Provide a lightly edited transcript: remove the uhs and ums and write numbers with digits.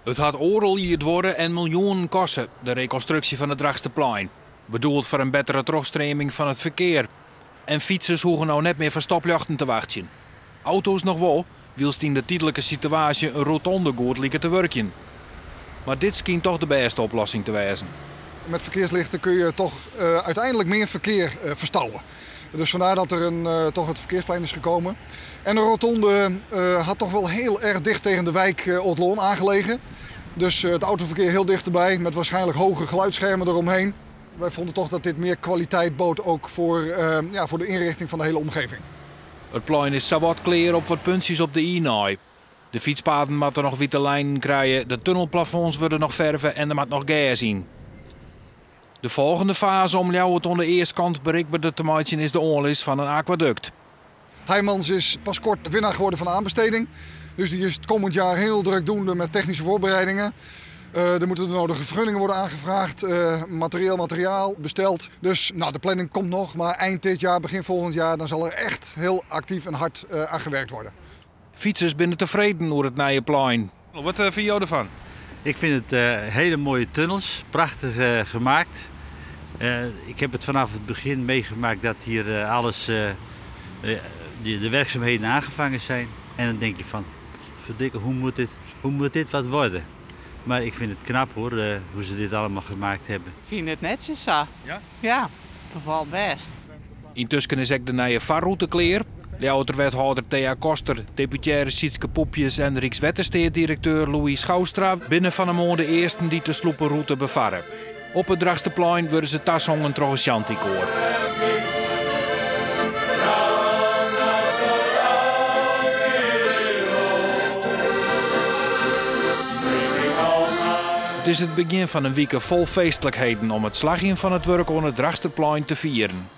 It hat oardel jier duorre en miljoenen koste, de rekonstruksje fan it Drachtsterplein. Bedoeld foar in bettere trochstreaming fan it ferkear. En fytsers hoege no net mear foar stopljochten te wachtsjen. Auto's noch wol, wylst yn de tydlike situaasje in rotonde goed liket te wurkjen. Mar dit skynt toch de bêste oplossing te wêzen. Met verkeerslichten kun je toch uiteindelijk meer verkeer verstouwen. Dus vandaar dat er toch het verkeersplein is gekomen. En de rotonde had toch wel heel erg dicht tegen de wijk Aldlân aangelegen. Dus het autoverkeer heel dichterbij met waarschijnlijk hoge geluidsschermen eromheen. Wij vonden toch dat dit meer kwaliteit bood ook ja, voor de inrichting van de hele omgeving. It plein is sawat klear op wat puntsjes op de i nei. De fytspaden moatte noch wite lijnen krije, de tunnelplafonds wurde noch ferve en der moat noch gers yn. De folgjende faze om Ljouwert oan de eastkant berikberder te meitsjen is de oanlis fan in akwadukt. Heijmans is pas kort winnaar geworden van de aanbesteding. Dus die is het komend jaar heel druk doende met technische voorbereidingen. Er moeten de nodige vergunningen worden aangevraagd, materiaal besteld. Dus nou, de planning komt nog, maar eind dit jaar, begin volgend jaar, dan zal er echt heel actief en hard aan gewerkt worden. Fytsers binne tefreden oer it nije plein. Wat fine jo derfan? Ik vind het hele mooie tunnels, prachtig gemaakt. Ik heb het vanaf het begin meegemaakt dat hier alles, de werkzaamheden aangevangen zijn. En dan denk je van, verdikke, hoe moet dit wat worden? Maar ik vind het knap hoor, hoe ze dit allemaal gemaakt hebben. Ik vind het netjes zo. Ja? Ja, bevalt best. Yntusken is ek de nije farrûte klear. Ljouwerter wethâlder Thea Koster, deputearre Sietske Poepjes en Rykswettersteatdirekteur Louis Schouwstra binne fan 'e moarn de earsten dy't de sloeperûte befarre. Op it Drachtsterplein wurde se tasongen troch in shantykoar. It is it begjin fan in wike fol feestlikheden om it slagjen fan it wurk oan it Drachtsterplein te fieren.